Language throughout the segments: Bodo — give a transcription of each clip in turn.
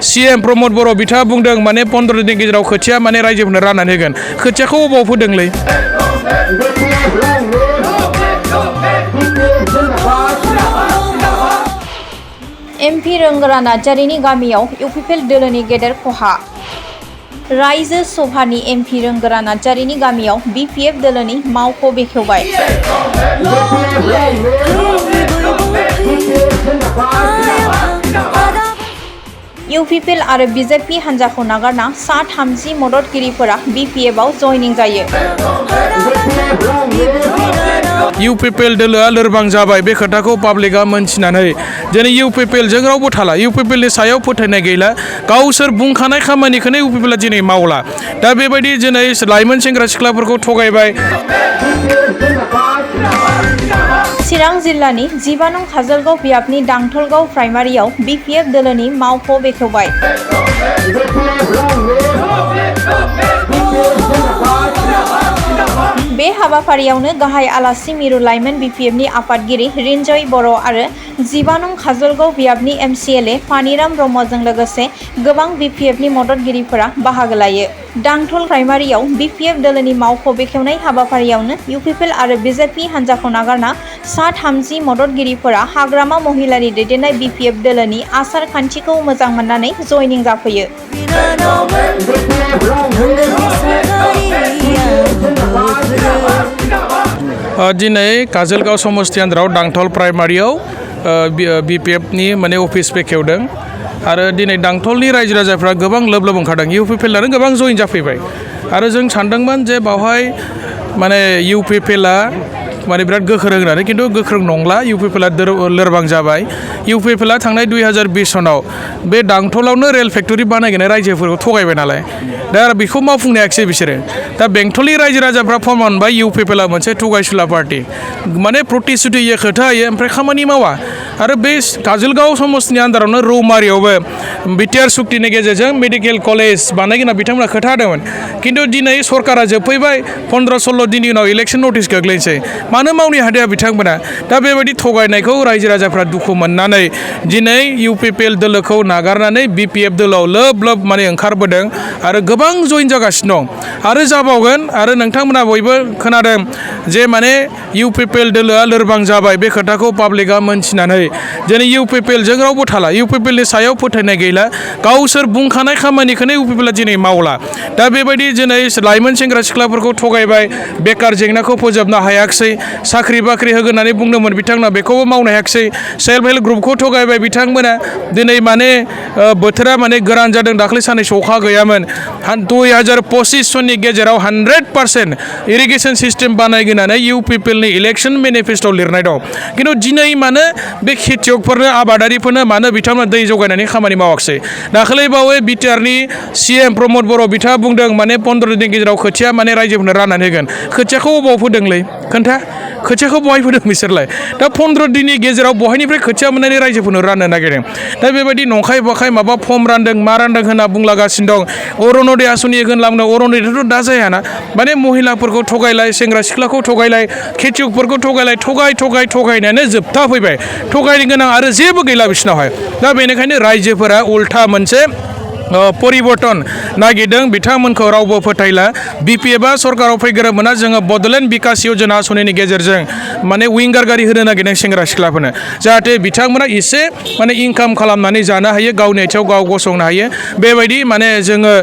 CM प्रमद बर' बिथाङा बुंदों माने 15 दिननि गेजेराव खोथिया माने रायजोफोरनो राननानै होगोन खोथियाखौ अबाव फोदोंलै MP रोंगोरा नार्जारिनि गामियाव UPL दोलोनि गेदेर खहा रायजो सभानि MP रोंगोरा नार्जारिनि गामियाव BPF दोलोनि मावख' बेखेवबाय UPL आरो BJP हान्जाखौ नागारना सा 30 मददगिरिफोरा BPF-आव जयनिं जायो UPL दोलोआ लोरबां जाबाय बे खोथाखौ पाब्लिकआ मोनथिनानै दिनै UPL जों रावबो थाला UPL नि सायाव फोथायनाय गैला गावसोर बुंखानाय खामानिखौनो UPL दिनै मावला दा बेबायदि दिनै लाइमोन सेंग्रा सिख्लाफोरखौ थगायबाय चिरां जिल्लानि 12 नं काजलगाव बियाबनि दांथलगाव प्राइमारियाव BPF दोलोनि मावख' बेखेवबाय बे हाबाफारियावनो गाहाय आलासि मिरु लाइमोन BPF-नि आफादगिरि रिन्जय बर' आरो 12 नं काजलगाव बियाबनि MCLA पानिराम ब्रह्मजों लोगोसे गोबां BPF-नि मददगिरिफोरा बाहागो लायो दांथल प्राइमारियाव BPF दोलोनि मावख' बेखेवनाय हाबाफारियावनो UPL आरो BJP हान्जाखौ नागारना सा 30 मददगिरिफोरा हाग्रामा महिलानि दैदेननाय BPF दोलोनि आसार खान्थिखौ मोजां मोननानै जयनिं जाफैयो दिनै काजलगाव समस्ति आन्दाराव दांथल प्राइमारियाव BPF-नि माने अफिस बेखेवदों आरो दिनै दांथलनि रायजो राजाफ्रा गोबां लोब लोब ओंखारदों UPL-आनो गोबां जइन जाफैबाय आरो जों सानदोंमोन जे बावहाय माने UPL-आ माने बिराद गोख्रों होननानै खिन्थु गोख्रों नंला UPL-आ लोरबां जाबाय UPL-आ थांनाय 2020 सनाव बे दांथलावनो रेल फेक्टरि बानायगोन रायजोफोरखौ थगायबाय नालाय दा बेखौ मावफुंनो हायाखिसै बिसोरो दा बेंटलनि रायजो राजाफ्रा फोरमान मोनबाय UPL-आ मोनसे थगायसुला पार्टि माने प्रतिश्रुति होयो खोथा होयो ओमफ्राय खामानि मावा आरो बे काजलगाव समस्तिनि आन्दारावनो रौमारियावबो बिटिआर सुक्तिनि गेजेरजों मेडिकेल कलेज बानायगोन बिथांमोना खोथा होदोंमोन खिन्थु दिनै सरकारा जोबफैबाय 15-16 दिननि उनाव इलेक्सन नटिस गोग्लैनोसै मानो मावनो हादिया बिथांमोना दा बेबायदि थगायनायखौ रायजो राजाफ्रा दुखु मोननानै दिनै UPL दोलोखौ नागारनानै BPF दोलोआव लोब लोब माने ओंखारबोदों आरो गोबां जइन जागासिनो दं आरो जाबावगोन आरो नोंथांमोना बयबो खोनादों जे माने UPL दोलोआ लोरबां जाबाय बे खोथाखौ पाब्लिकआ मोनथिनानै दिनै UPL जों रावबो थाला UPL नि सायाव फोथायनाय गैला गावसोर बुंखानाय खामानिखौनो UPL-आ दिनै मावला दा बेबायदि दिनै लाइमोन सेंग्रा सिख्लाफोरखौ थगायबाय बेकार जेंनाखौ फोजोबनो हायाखिसै साख्रि बाख्रि होगोन होननानै बुंदोंमोन बिथांमोना बेखौबो मावनो हायाखिसै सेल्फ हेल्प ग्रुपखौ थगायबाय बिथांमोना दिनै माने बोथोरा माने गोरान जादों दाख्लै साननै अखा गैयामोन 2025 सननि गेजेराव 100% इरिगेसन सिस्टेम बानायगोन होननानै UPL-नि इलेक्सन मेनिफेस्ट'आव लिरनाय दं खिन्थु दिनै मानो बे खेथियकफोरनो आबादारिफोरनो मानो बिथांमोना दै जगायनानै खामानि मावाखिसै दाखालै बावै बिटिआरनि CM प्रमद बर' बिथाङा बुंदों माने 15 दिननि गेजेराव खोथिया माने रायजोफोरनो राननानै होगोन खोथियाखौ अबाव फोदोंलै खोन्था खोथियाखौ बहाय फोदों बिसोरलाय दा 15 दिननि गेजेराव बहायनिफ्राय खोथिया मोननानै रायजोफोरनो राननो नागिरदों दा बेबायदि नंखाय बाखाय माबा फर्म रानदों मा रानदों होनना बुंलागासिनो दं अरुण'दय आसनि होगोन लांदों अरुण'दयथ' दा जायाना माने महिलाफोरखौ थगायलाय सेंग्रा सिख्लाखौ थगायलाय खेथियकफोरखौ थगायलाय थगायनायानो जोबथा फैबाय थगायनो गोनां आरो जेबो गैला बिसिनावहाय दा बेनिखायनो रायजोफोरा उल्था मोनसे परिबर्तन नागिरदों बिथांमोनखौ रावबो फोथायला BPF-आ सरकाराव फैग्रोमोना जोङो बड'लेण्ड बिकास योजना आसनिनि गेजेरजों माने विंगार गारि होनो नागिरदों सेंग्रा सिख्लाफोरनो जाहाथे बिथांमोना एसे माने इनकाम खालामनानै जानो हायो गावनि आथिङाव गाव गसंनो हायो बेबायदि माने जोङो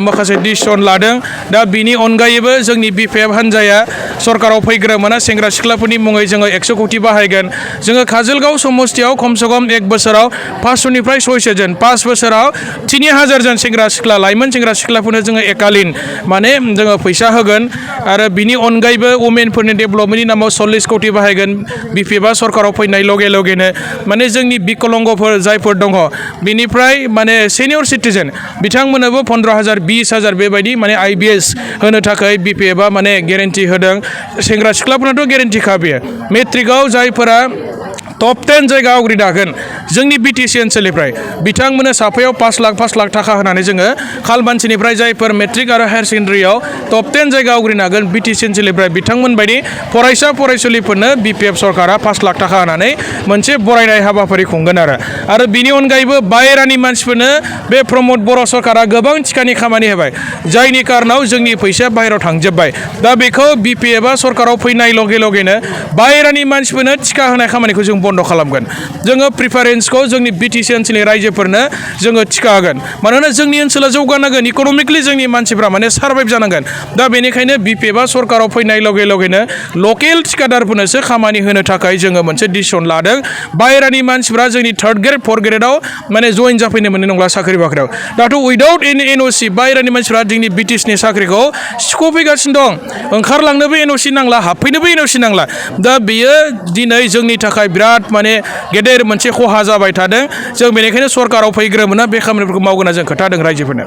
माखासे डिसिसन लादों दा बिनि अनगायैबो जोंनि BPF हान्जाया सरकाराव फैग्रोमोना सेंग्रा सिख्लाफोरनि मुङै जोङो 100 कोटि बाहायगोन जोङो काजलगाव समस्तियाव खमसे खम 1 बोसोराव 500निफ्राय 600 जन 5 बोसोराव 3000 जन सेंग्रा सिख्ला लाइमोन सेंग्रा सिख्लाफोरनो जोङो एकालिन माने जोङो फैसा होगोन आरो बिनि अनगायैबो वुमेनफोरनि डेभेलपमेन्टनि नामाव 40 कोटि बाहायगोन BPF-आ सरकाराव फैनाय लगे लगेनो माने जोंनि बिकलंगफोर जायफोर दङ बिनिफ्राय माने सिनियर सिटिजेन बिथांमोननोबो 15,000 20,000 बेबायदि माने IBS होनो थाखाय BPF-आ माने गेरेन्टि होदों सेंग्रा सिख्लाफोरनाथ' गेरेन्टिखा बेयो मेट्रिकआव जायफोरा टप 10 जायगा आवग्रिनो हागोन जोंनि बिटिसि ओनसोलनिफ्राय बिथांमोननो साफायाव 5 लाख थाखा होनानै जोङो खालमानसिनिफ्राय जायफोर मेट्रिक आरो हायार सेकेन्डारियाव टप 10 जायगा आवग्रिनो हागोन बिटिसि ओनसोलनिफ्राय बिथांमोन बायदि फरायसा फरायसुलिफोरनो बिपिएफ सरकारा 5 लाख थाखा होनानै मोनसे बरायनाय हाबाफारि खुंगोन आरो बिनि अनगायैबो बाहेरानि मानसिफोरनो बे प्रमद बर' सरकारा गोबां टिकानि खामानि होबाय जायनि कारनाव जोंनि फैसाया बाहेरायाव थांजोब्बाय दा बेखौ बिपिएफआ सरकाराव फैनाय लगे लगेनो बाहेरानि मानसिफोरनो टिका होनाय खामानिखौ जों बन्द' खालामगोन जोङो प्रिफारेन्सखौ जोंनि बिटिसि ओनसोलनि रायजोफोरनो जोङो टिका होगोन मानोना जोंनि ओनसोला जौगानांगोन इक'नमिकलि जोंनि मानसिफ्रा माने सार्भाइभ जानांगोन दा बेनिखायनो बिपिएफआ सरकाराव फैनाय लगे लगेनो लकेल टिकादारफोरनोसो खामानि होनो थाखाय जोङो मोनसे डिसिसन लादों बाहेरानि मानसिफ्रा जोंनि 3rd ग्रेड 4th ग्रेडआव माने जइन जाफैनो मोननाय नंला साख्रि बाख्रियाव दाथ' उइदाउट एनि एनअसि बाहेरानि मानसिफ्रा जोंनि बिटिसिनि साख्रिखौ सिख'फैगासिनो दं ओंखारलांनोबो एनअसि नांला हाबफैनोबो एनअसि नांला दा बेयो दिनै जोंनि थाखाय बिराद माने गेदेर मोनसे खहा जाबाय थादों जों बेनिखायनो सरकाराव फैग्रोमोना बे खामानिफोरखौ मावगोन जों खोथा होदों रायजोफोरनो